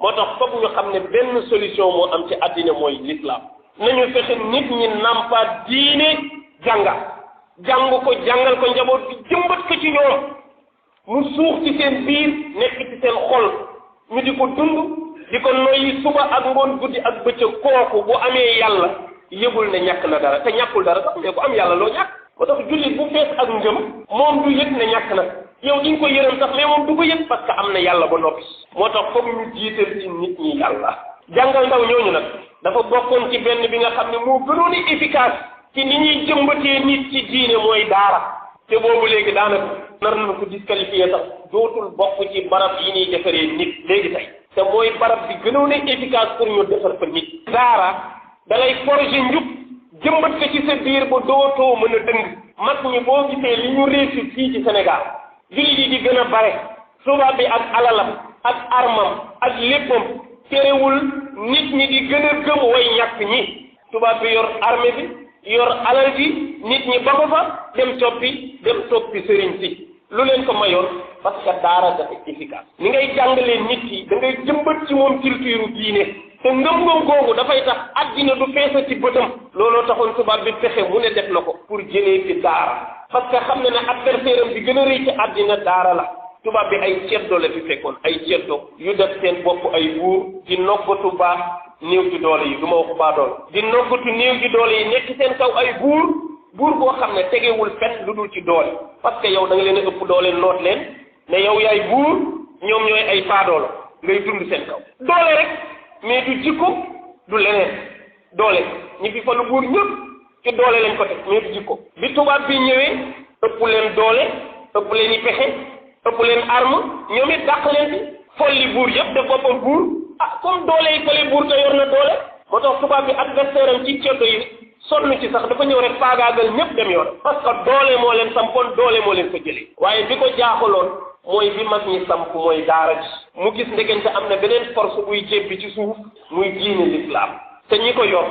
moo tax foog ñu xam ne benn solution moo am ci àddina mooy l'islam nañu fexe nit ñi nampaat diine jàng ko jàngal ko njaboot bi jëmbat ko ci ñoom mu suux ci seen biir nekk ci seen xol ñu di ko dund di ko noyyi suba ak ngoon guddi ak bëccëg kooku bu amee yàlla yëgul ne ñàkk na dara te ñàkkul dara sax mais ku am yàlla loo ñàkk moo tax jullit bu fees ak ngëm moom du yëg ne ñàkk na yow di nga ko yërëm sax mais moom du ko yëg parce que am na yàlla ba noppi moo tax foog ñu jiital ci nit ñi yàlla jàngal ndaw ñooñu nag dafa bokkoon ci benn bi nga xam ne moo gënoon a efficace ci ni ñuy jëmbatee nit ci diine mooy daara te boobu léegi daanaka nar na ko disqualifié sax dootul bokk ci barab yi ñuy defaree nit léegi tey te mooy barab bi gënoon a efficace pour ñu defar fa nit daara dalay forger njub jëmbat ko ci sa biir ba dootoo mën a dëng mag ñi boo gisee li ñu réussir fii ci Sénégal jullit yi di gën a bare tubaab bi ak alalam ak armam ak léppam terewul nit ñi di gën a gëm way ñàkk ñi tubaab bi yor armée bi yor alal bi nit ñi ba ko fa dem toppi sëriñ si lu leen ko mayoon parce que daara dafa efficace ni ngay jàngalee nit yi da ngay jëmbat ci moom culture diine te ngëm-ngëm googu dafay tax addina du feesa ci bëtam looloo taxoon tubaab bi fexe mu ne def na ko pour jëlee fi daara parce que xam ne ne adversaire am bi gën a rëy ci addina daara la tubaab bi ay ceddo la fi fekkoon ay ceddo yu def seen bopp ay buur di noggatu baax néew ji doole yi du ma wax baa doole di noggatu néew ji doole yi nekk seen kaw ay buur boo xam ne tegewul fenn lu dul ci doole parce que yow da nga leen a ëpp doole noot leen ne yow yaay buur ñoom ñooy ay baadoolo ngay dund seen kaw doole rek mais du jikko du leneen doole ñi fi falu buur ñëpp ci doole lañ ko teg mais du jikko bi tubaab bi ñëwee ëpp leen doole ëpp leen i pexe ëpp leen arme ñoom it dàq leen ci folli buur yëpp def boppam buur comme doole yi fole buur te yor na doole moo tax tubaab bi adversaire am ci ceddo yi sonn ci sax dafa ñëw rek faagaagal ñëpp dem yoon parce que doole moo leen sampoon doole moo leen ko jëlee waaye bi ko jaaxaloon mooy bi mag ñi samp mooy daara ji mu gis ndegente am na beneen force buy jébbi ci suuf muy diine l'islam te ñi ko yor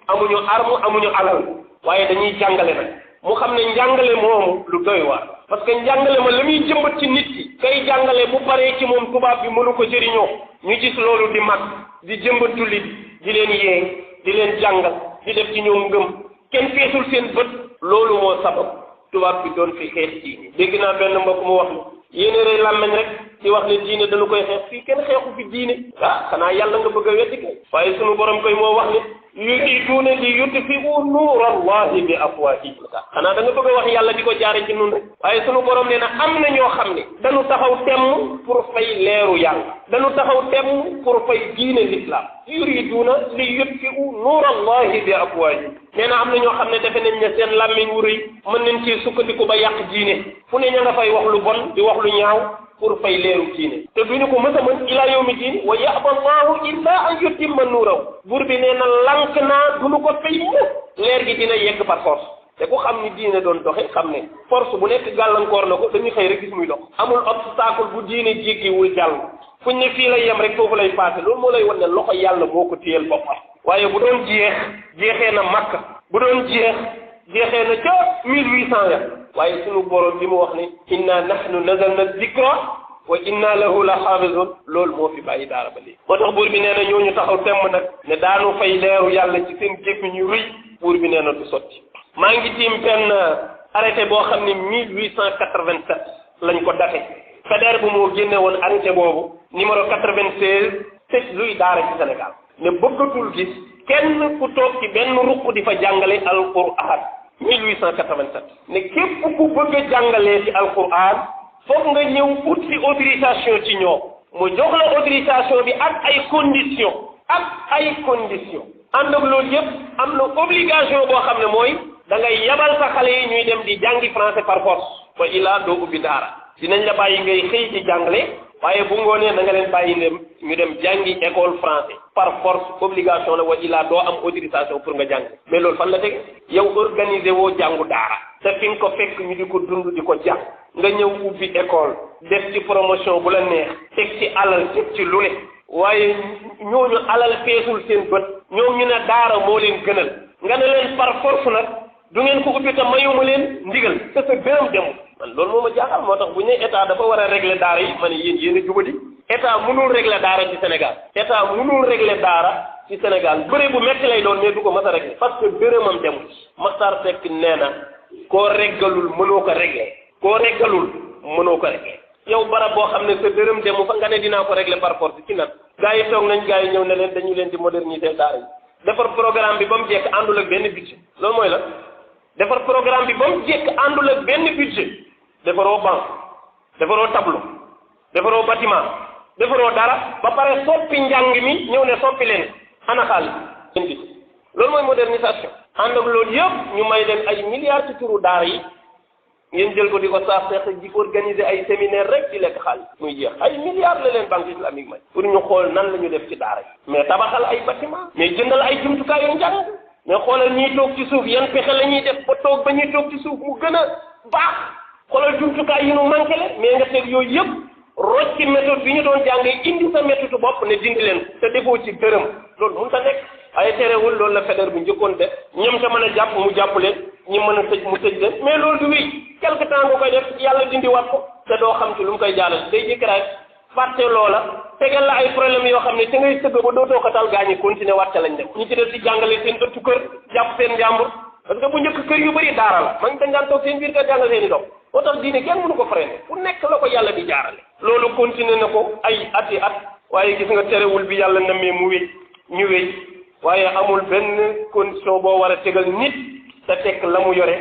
amuñu arme amuñu alal waaye dañuy jàngale nag mu xam ne njàngale moomu lu doy waar parce que njàngale ma la muy jëmbat ci nit ki kay jàngale bu paree ci moom tubaab bi mënu ko jëriñoo ñu gis loolu di mag di jëmbat jullit di leen yee di leen jàngal di def ci ñoom ngëm kenn feesul seen bët loolu moo sabab tubaab bi doon fi xeex diine dégg naa benn mbokk mu wax ni yéen rey làmmeñ rek ci wax ne diine dañu koy xeex fii kenn xeexu fi diine xanaa yàlla nga bëgg a weddi kay waaye sunu borom koy moo wax ne yuriduuna li yutfiu nuura allahi bi afwaahihim xanaa da nga bëgg a wax yàlla di ko jaare ci nun rek waaye sunu borom nee na am na ñoo xam ne dañu taxaw temm pour fay leeru yàlla dañu taxaw temm pour fay diine l'islam yuriduuna li yutfiu nuura allahi bi afwaahihim nee na am na ñoo xam ne defe nañ ne seen làmmiñ wu rëy mën nañ ci sukkandiku ba yàq diine fu ne ña nga fay wax lu bon di wax lu ñaaw pour fay leeru diine te duñu ko mës a mën ila yawmi diin wa yaba allahu illa an yutimma nuuraw buur bi nee na lànk naa duñu ko fay mu leer gi dina yegg par force te ku xam ni diine doon doxe xam ne force bu nekk gàllankoor na ko dañuy xëy rek gis muy dox amul obstacle bu diine jéggiwul jàll fuñ ne fii lay yem rek foofu lay passé loolu moo lay wan ne loxo yàlla moo ko téyel boppam waaye bu doon jeexee na Makka bu doon jeexee na ca 1800 ya waaye sunu borom li mu wax ne inna nahnu nazalna dhikra wa inna lahu la xaafizun loolu moo fi bàyyi daara ba léegi moo tax buur bi nee na ñooñu taxaw temm nag ne daanu fay leeru yàlla ci seen gémmiñ ñu rëy buur bi nee na du sotti maa ngi tiim benn arrêté boo xam ne 1887 lañ ko daté FEDER bu moo génne woon arrêté boobu numéro 96 tëj luy daara ci Sénégal ne bëggatul gis kenn ku toog ci benn ruq di fa jàngale alquran 1887 ne képp ku bëgg a jàngalee ci alquran foog nga ñëw ut ci autorisation ci ñoom mu jox la autorisation bi ak ay conditions ànd ak loolu yëpp am na obligation boo xam ne mooy da ngay yabal sa xale yi ñuy dem di jàngi français par force wa illaa doo ubbi daara dinañ la bàyyi ngay xëy ci jàngale waaye bu ngoonee da nga leen bàyyi dem ñu dem jàngi école français par force obligation la wa illaa doo am autorisation pour nga jàng mais loolu fan la teg yow organisé woo jàngu daara te fi nga ko fekk ñu di ko dund di ko jàng nga ñëw ubbi école def ci promotion bu la neex teg ci alal teg ci lu ne waaye ñooñu alal feesul seen bët ñoom ñu ne daara moo leen gënal nga ne leen par force nag du ngeen ko ubbi te mayuma leen ndigal te sa gërëm demul man loolu moo ma jaaxal moo tax bu ñu nee état dafa war a régler daara yi ma ne yéen a jubadi état mënul régler daara ci Sénégal état mënul régler daara ci Sénégal bëre bu metti lay doon mais du ko mës a régler parce que dërëmam demul Makhtar Seck nee na koo reggalul mënoo ko régler koo reggalul mënoo ko régler yow barab boo xam ne sa dërëm demu fa nga ne dinaa ko régler par force ci nag gars yi toog nañ gars yi ñëw ne leen dañu leen di moderniser daara yi defar programme bi ba mu jekk àndul ak benn budget loolu mooy la defar programme bi ba mu jekk àndul ak benn budget defaroo banque defaroo tableau defaroo bâtiment defaroo dara ba pare soppi njàng mi ñëw ne soppi leen ana xaalis leen gis loolu mooy modernisation ànd ak loolu yëpp ñu may leen ay milliards ci turu daara yi ngeen jël ko di ko saaf seex di organiser ay séminaire rek di lekk xaalis muy jeex ay milliards la leen banque islamique may pour ñu xool nan la ñu def ci daara yi mais tabaxal ay bâtiment mais jëndal ay jumtukaay yu njàng mais xoolal ñiy toog ci suuf yan pexe la ñuy def ba toog ba ñuy toog ci suuf mu gën a baax xoolal jumtukaay yi nu manqué le mais nga teg yooyu yëpp rocc ci méthode bi ñu doon jàngee indi sa méthode bopp ne dindi leen te defoo ci dërëm loolu mun ta nekk ay terewul loolu la fédère bu njëkkoon def ñoom te mën a jàpp mu jàpp leen ñi mën a tëj mu tëj leen mais loolu du wéy quelque temps nga koy def yàlla dindi waat ko te doo xam ci lu mu koy jàllale day jékki rek fàtte loola tegal la ay problème yoo xam ne te ngay sëgg ba dootoo ko tal gaa ñi continuer waat ca lañ dem ñu ci def si jàngale seen ëttu kër jàpp seen njàmbur parce que bu njëkk kër yu bëri daara la man dañ daan toog seen biir kër jàngal seen i doom moo tax diine kenn mënu ko freiné fu nekk la ko yàlla di jaarale loolu continuer na ko ay ati at waaye gis nga terewul bi yàlla namee mu wéy ñu wéy waaye amul benn condition boo war a tegal nit te tekk la mu yore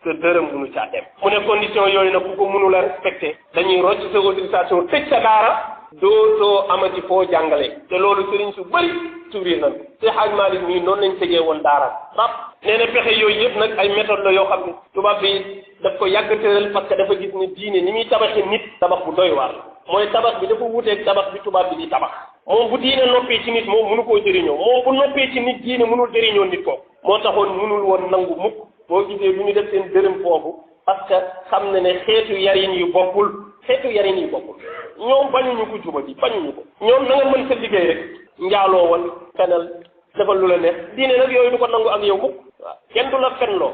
te dërëm du ñu caa dem mu ne condition yooyu nag ku ko mënul a respecté dañuy rocc sa autorisation tëj sa daara dootoo amati foo jàngale te loolu sëriñ su bëri subir nañ te Hadj Malick mii noonu lañ tëjee woon daara rab nee na pexe yooyu yëpp nag ay méthode la yoo xam ne tubaab bi daf ko yàgg tëral parce que dafa gis ne diine ni muy tabaxee nit tabax bu doy waar mooy tabax bi dafa wuuteeg tabax bi tubaab bi di tabax moom bu diine noppee ci nit moom mënu koo jëriñoo moom bu noppee ci nit diine mënul jëriñoo nit ko moo taxoon mënul woon nangu mukk boo gisee lu ñu def seen dërëm foofu parce que xam na ne xeetu yarin yu bokkul ñoom bañuñu ko juba bi bañuñu ko ñoom na nga mën sa liggéey rek njaaloo wal fenal defal lu la neex diine nag yooyu du ko nangu ak yow mukk waaw kenn du la fenloo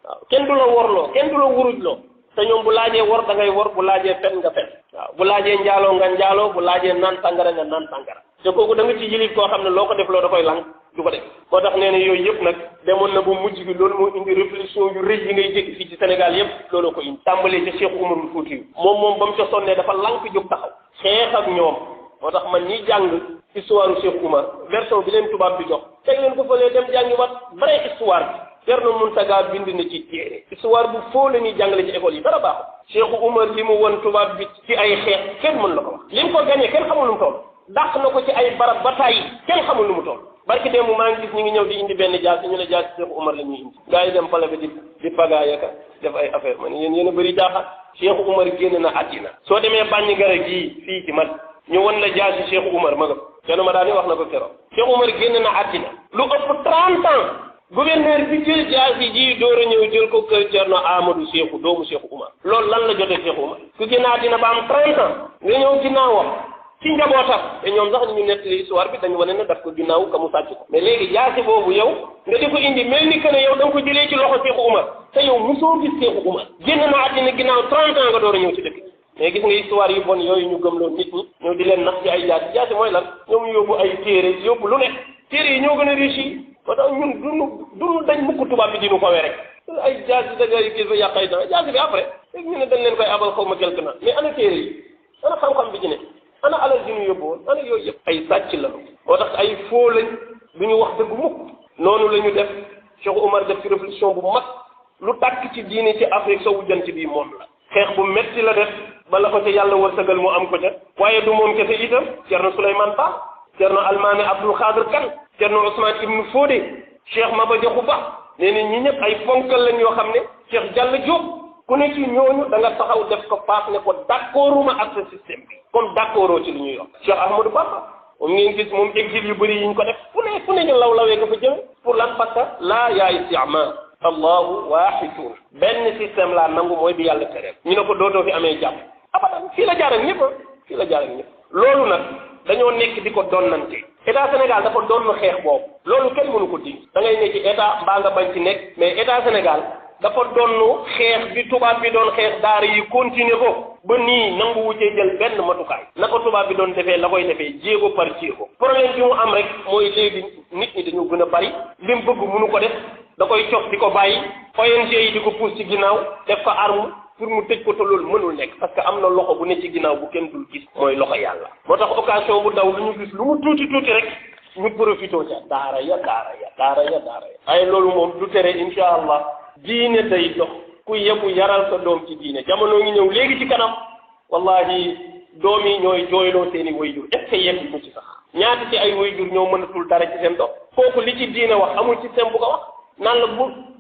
waaw kenn du la worloo kenn du la wurujloo te ñoom bu laajee wor da ngay wor bu laajee fen nga fen waaw bu laajee njaaloo nga njaaloo bu laajee naan sàngara nga naan sàngara te kooku da nga ci yilif koo xam ne loo ko def loo da koy lang du ko def moo tax nee na yooyu yëpp nag demoon na bu mujj gi loolu moo indi réflexion yu rëy yi ngay jéggi fii ci Sénégal yëpp loolu ko indi tàmbalee ca Cheikh Oumarul Fouti moom ba mu ca sonnee dafa lank jóg taxaw xeex ak ñoom moo tax man ñiy jàng histoire u Cheikh Oumar version bi leen tubaab bi jox teg leen ko fëlee dem jàngi wat vraie histoire bi Thierno Mountaga bind na ci téere histoire bu foo la ñuy jàngale ci école yi dara baaxul Cheikh Oumar li mu won tubaab bi ci ay xeex kenn mën la ko wax li mu ko gagné kenn xamul lu mu toll dàq na ko ci ay barab ba tàyyi kenn xamul lu mu toll barki démb maa ngi gis ñu ngi ñëw di indi benn jaas ñu ne jaas Cheikh Oumar la ñuy indi gars yi dem pale bi di pagaayaka def ay affaire man yéen a bëri jaaxal Cheikh Oumar génn na àddina soo demee bàññi gara gii fii ci man ñu won la jaasi Cheikh Oumar ma nga kenn ma daal di wax na ko keroog Cheikh Oumar génn na àddina lu ëpp 30 ans gouverneur bi jël jaasi ji door a ñëw jël ko kër Thierno Amadou Cheikhou doomu Cheikh Oumar loolu lan la jotee Cheikh Oumar ku génn àddina ba am 30 ans nga ñëw ginnaawam ci njabootam te ñoom sax ñu nettali histoire bi dañu wane ne daf ko ginnaaw ka mu sàcc ko mais léegi jaasi boobu yow nga di ko indi mel ni que ne yow da nga ko jëlee ci loxo Cheikh Oumar te yow mosoo gis Cheikh Oumar génn na àddina ginnaaw 30 ans nga door a ñëw ci dëkk mais gis nga histoire yu bon yooyu ñu gëmloo nit ñi ñëw di leen nax ci ay jaasi mooy lan ñoom yóbbu ay téere yóbbu lu nekk téere yi ñoo gën a riche yi moo tax ñun duñu dañ mukk tubaab bi dinu ko we rek ay jaasi da ngay gis ba yàq ay temps jaasi bi après léegi ñu ne dañ leen koy abal xaw ma quelque temps mais ana téere yi ana xam-xam bi ci ne ana alal ji ñu yóbbu woon ana yooyu yëpp ay sàcc la moo tax ay foo lañ du ñu wax dëgg mukk noonu la ñu def Cheikh Oumar def ci réflexion bu mag lu tàkk ci diine ci Afrique sowu jant bi moom la xeex bu metti la def ba la ko ca yàlla wërsëgal mu am ko ca waaye du moom kese itam Thierno Souleymane Ba Thierno Almaami Abdoul Khadir Kane Thierno Ousmane Ibn Fodé Cheikh Maba Diakhou Ba nee na ñi ñëpp ay ponkal lañ yoo xam ne Cheikh Diallo Diop ku ne ci ñooñu da nga taxaw def ko paas ne ko d'accorduma ak ce système bi kon d'accordoo ci li ñuy wax Cheikh Ahmadou Bamba moom ngeen gis moom exil yu bëri yi ñu ko def fu ne ñu lawee ko fa jëme pour lan parce que laa yaay siama allahu waahidun benn système laa nangu mooy bi yàlla tere ñu ne ko dootoo fi amee jàmm abadan fii la jaar ak ñëpp loolu nag dañoo nekk di ko donnante état Sénégal dafa doon xeex boobu loolu kenn mënu ko dindi da ngay ne ci état mbaa nga bañ ci nekk mais état Sénégal dafa donnu xeex bi tubaab bi doon xeex daara yi continuer ko ba nii nangu wucee jël benn matukaay na ko tubaab bi doon defee la koy defee jéego par jéego problème bi mu am rek mooy léegi nit ñi dañu gën a bari li mu bëgg mënu ko def da koy cof di ko bàyyi ONG yi di ko pousse ci ginnaaw def ko arme pour mu tëj ko te loolu mënul nekk parce que am na loxo bu ne ci ginnaaw bu kenn dul gis mooy loxo yàlla moo tax occasion bu daw lu ñu gis lu mu tuuti tuuti rek ñu profité ca daara ya ay loolu moom du tere insha allah diine day dox ku yebu yaral sa doom ci diine jamono ngi ñëw léegi ci kanam wallahi doom yi ñooy jooyloo seeni wayjur est-ce que yegg mu ci sax ñaata ci ay wayjur ñoo mënatul dara ci seen doom kooku li ci diine wax amul système bu ko wax naan la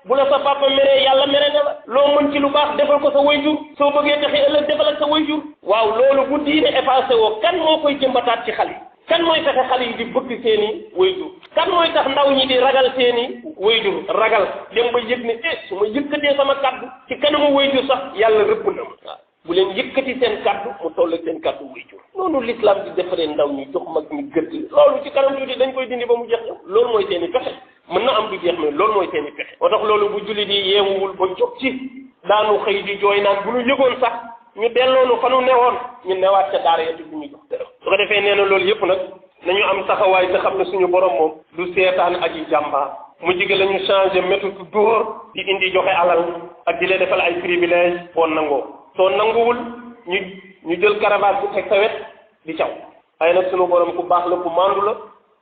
bu la sa papa meree yàlla mere na la loo mën ci lu baax defal ko sa wayjur soo bëggee taxi ëllëg defal ak sa wayjur waaw loolu bu diine effacé woo kan moo koy jëmbataat ci xale yi kan mooy fexe xale yi di bëgg seeni wayjur kan mooy tax ndaw ñi di ragal seeni wayjur ragal dem ba yëg ne su ma yëkkatee sama kaddu ci kanamu wayjur sax yàlla rëbb na ma waaw bu leen yëkkati seen kaddu mu toll ak seen kaddu wayjur noonu l'islam di defaree ndaw ñi jox mag ñi gëdd loolu ci kanam tuuti dañ koy dindi ba mu jeex loolu mooy seeni pexe mën na am du jeex mais loolu mooy seeni pexe moo tax loolu bu julli di yeewuwul ba jóg ci daanu xëy di jooy naan bu ñu yëgoon sax ñu delloonu fa nu newoon ñu newaat ca daara ya du ñu jox dërëm su ko defee nee na loolu yëpp nag nañu am taxawaay te xam ne suñu borom moom du seetaan aji jàmbaar mu jige la ñu changé méthode dóor di indi joxe alal ak di leen defal ay privilège boo nangoo soo nanguwul ñu jël caravane bu teg sa wet di caw ay nag suñu borom ku baax la ku mandu la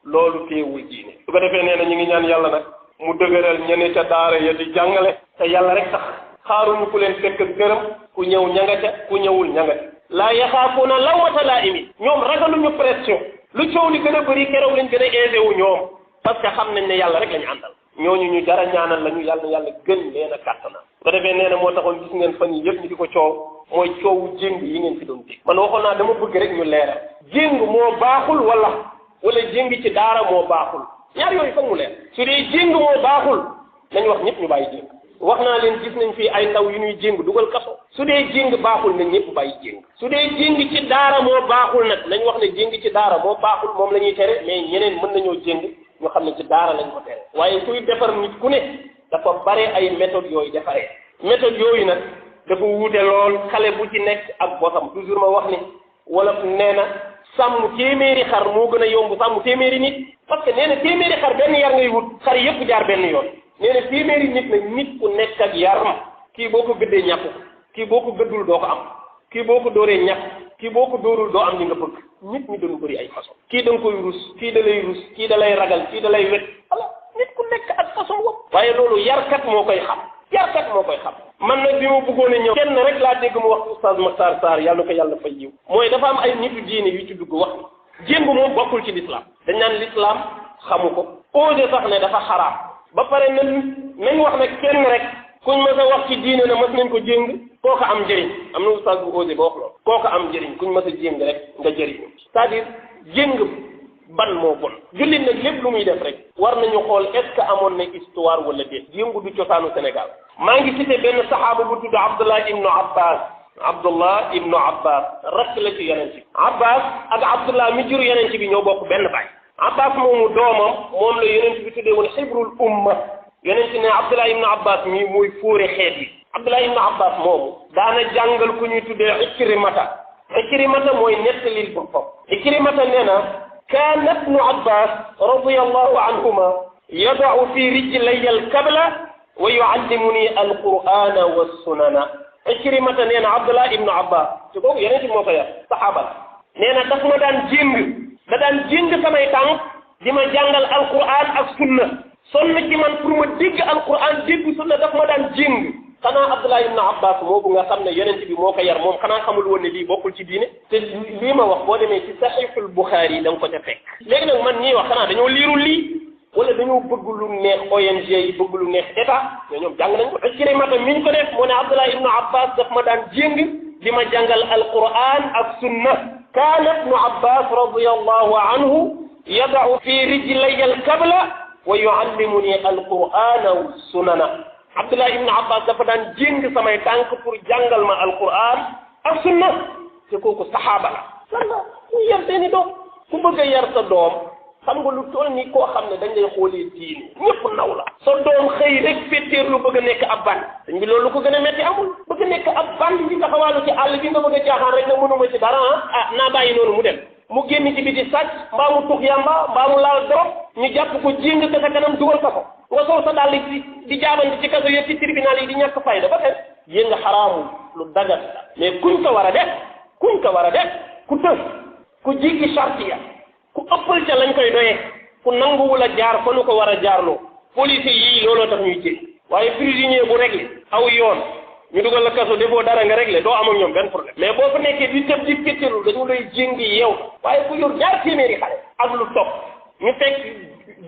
loolu teewul diine su ko defee nee na ñu ngi ñaan yàlla nag mu dëgëral ñene ca daara ya di jàngale te yàlla rek tax xaaruñu ku leen fekk gërëm ku ñëw ñanga ca ku ñëwul ñanga ca laa yaxaafuuna lawmata laa'im ñoom ragaluñu pression lu coow li gën a bëri keroog lañ gën a aisé wu ñoom parce que xam nañ ne yàlla rek lañu àndal ñooñu ñu jara ñaanal lañu yàlla gën leen a kàttanal su ko defee nee na moo taxoon gis ngeen fan yi yëpp ñu di ko coow mooy coowu jéng yi ngeen fi doon dégg man waxoon naa dama bëgg rek ñu leeral jéng moo baaxul wala jéng ci daara moo baaxul ñaar yooyu foog mu leer su dee jéng moo baaxul nañ wax ñëpp ñu bàyyi jéng wax naa leen gis nañ fii ay ndaw yu ñuy jéng dugal kaso su dee jéng baaxul nañ ñëpp bàyyi jéng su dee jéng ci daara moo baaxul nag nañ wax ne jéng ci daara moo baaxul moom la ñuy tere mais ñeneen mën nañoo jéng ñu xam ne ci daara lañ ko tere waaye kuy defar nit ku ne dafa bare ay méthodes yooyu defaree méthodes yooyu nag dafa wuute lool xale bu ci nekk ak bosam toujours ma wax ni wala nee na sàmm téeméeri xar moo gën a yomb sàmm téeméeri nit parce que nee na téeméeri xar benn yar ngay wut xar yëpp jaar benn yoon nee na téeméeri nit nag nit ku nekk ak yaram kii boo ko gëddee ñàkk kii boo ko gëddul doo ko am kii boo ko dóoree ñàkk kii boo ko dóorul doo am li nga bëgg nit ñi doon bëri ay façon kii da nga koy rus kii da lay rus kii da lay ragal kii da lay wet voilà nit ku nekk ak façon bopp waaye loolu yarkat moo koy xam man nag bi ma bëggoon a ñëw kenn rek laa dégg mu wax oustaz Makhtar Sarr yàlla na ko yàlla fay yiw mooy dafa am ay nitu diine yu ci dugg wax jéng moom bokkul ci l'islam dañ naan l'islam xamu ko osé sax ne dafa xaraam ba pare nañ wax ne kenn rek kuñ mës a wax ci diine ne mës nañ ko jéng kooka am njëriñ am na oustaz bu osé ba wax loolu kooka am njëriñ kuñ mës a jéng rek nga jëriñu c'est-à-dire jéng ban moo bon jullit nag lépp lu muy def rek war nañu xool est-ce que amoon na histoire wala déet yëngu du cosaanu Sénégal maa ngi cité benn saxaaba bu tudd Abdullah ibnu Abbas rakk la ci yonent bi Abbas ak Abdullah mi jur yonent bi ñoo bokk benn baay Abbas moomu doomam moom la yonent bi tuddee woon xibrul umma yonent ne Abdullah ibnu Abbas mii mooy fóore xeet yi Abdullah ibnu Abbas moomu daana jàngal ku ñuy tuddee Ikrimata mooy nettalil boppam Ikrimata nee na kaana ibnu Abbas radiyallahu anhuma yada'u fi rijlayya al-kabla wa yu'allimuni al-qur'ana wa sunana Ikrimata nee na Abdullah ibnu Abbas te kooku yeneen ci moo ko yar saxaaba la nee na daf ma daan jéng samay tànk di ma jàngal alquran ak sunna sonn ci man pour ma dégg alquran dégg sunna daf ma daan jéng xanaa Abdullah ibnu Abbas moobu nga xam ne yeneen bi moo ko yar moom xanaa xamul woon ne lii bokkul ci diine te lii ma wax boo demee ci saxiixul Buxaari da nga ko ca fekk léegi nag man ñii wax xanaa dañoo liirul lii wala dañoo bëgg lu neex ONG yi bëgg lu neex état ñoom jàng nañ ko Ikrimata mi ñu ko def moo ne Abdullah ibnu Abbas daf ma daan jéng di ma jàngal alquran ak sunna kaana ibnu Abbas radiyallahu anhu yada'u fi rijlayya al-kabla wa yu'allimuni alqur'ana wa sunana Abdullah ibnu Abbas dafa daan jéng samay tànk pour jàngal ma alquran ak sunna te kooku saxaaba la lan la ñu yar seeni doom ku bëgg a yar sa doom xam nga lu toll ni koo xam ne dañ lay xoolee diine ñëpp naw la sa doom xëy rek féeteer lu bëgg a nekk ab band dañ bi loolu lu ko gën a metti amul bëgg a nekk ab band bi taxawaalu ci àll bi nga bëgg a caaxaan rek ne mënuma ci dara naa bàyyi noonu mu dem mu génn ci biti sàcc mbaa mu tux yamba mbaa mu laal dorog ñu jàpp ko jéng ka sa kanam dugal ko nga sol sa dàll di jaabante ci kaso yëpp ci tribunal yi di ñàkk fayda ba tey yéen nga xaraamu lu dagat mais kuñ ko war a def ku tëf ku jéggi chartiya ku ëppal ca lañ koy doyee ku nanguwul a jaar fa nu ko war a jaarloo police yii looloo tax ñuy jéng waaye prisonnier bu réglé aw yoon ñu dugal la kaso defoo dara nga réglé doo am ak ñoom benn problème mais boo fa nekkee di tëb di péttalu dañu lay jéngi yow waaye ku yor ñaar téeméeri xale ak lu topp ñu fekk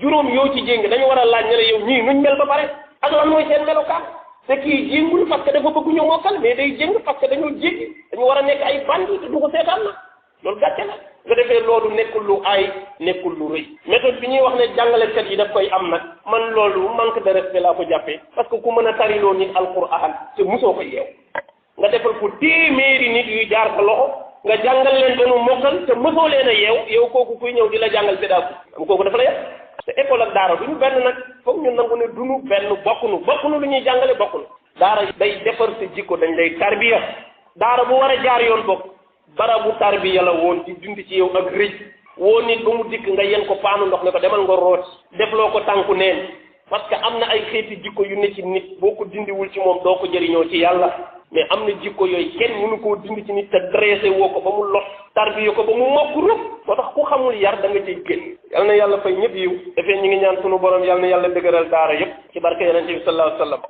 juróom yow ci jéng dañu war a laaj ne la yow ñii nuñ mel ba pare ak lan mooy seen melokaan te kii jéngul parce que dafa bëgg ñu mokkal mais day jéng parce que dañoo jéggi dañu war a nekk ay bandi te du ko seetaan na loolu gàcce la nga defee loolu nekkul lu aay nekkul lu rëy méthode bi ñuy wax ne jàngalekat yi daf koy am nag man loolu manque de respect laa ko jàppee parce que ku mën a tariloo nit alquran te musoo ko yeew nga defal ko téeméeri nit yuy jaar sa loxo nga jàngal leen ba nu mokkal te mësoo leen a yeew yow kooku kuy ñëw di la jàngal pédagogie am kooku dafa la yàq te école ak daara duñu benn nag foog ñu nangu ne duñu benn bokkunu lu ñuy jàngale bokkunu daara day defar sa jikko dañ lay tarbiya daara bu war a jaar yoon bokk barabu tarbiya la woon di dund ci yow ak rëj woo nit ba mu dikk nga yen ko paanu ndox ne ko demal nga root defloo ko tànku neen parce que am na ay xeeti jikko yu ne ci nit boo ko dindiwul ci moom doo ko jëriñoo ci yàlla mais am na jikko yooyu kenn mënu koo dindi ci nit te dressé woo ko ba mu lot tarbiya ko ba mu mokk rëb moo tax ku xamul yar da nga cay génn yal na yàlla fay ñëpp yiw defee ñu ngi ñaan sunu borom yal na yàlla dëgëral daara yëpp ci barke yonente bi sallallahu alayhi wa sallam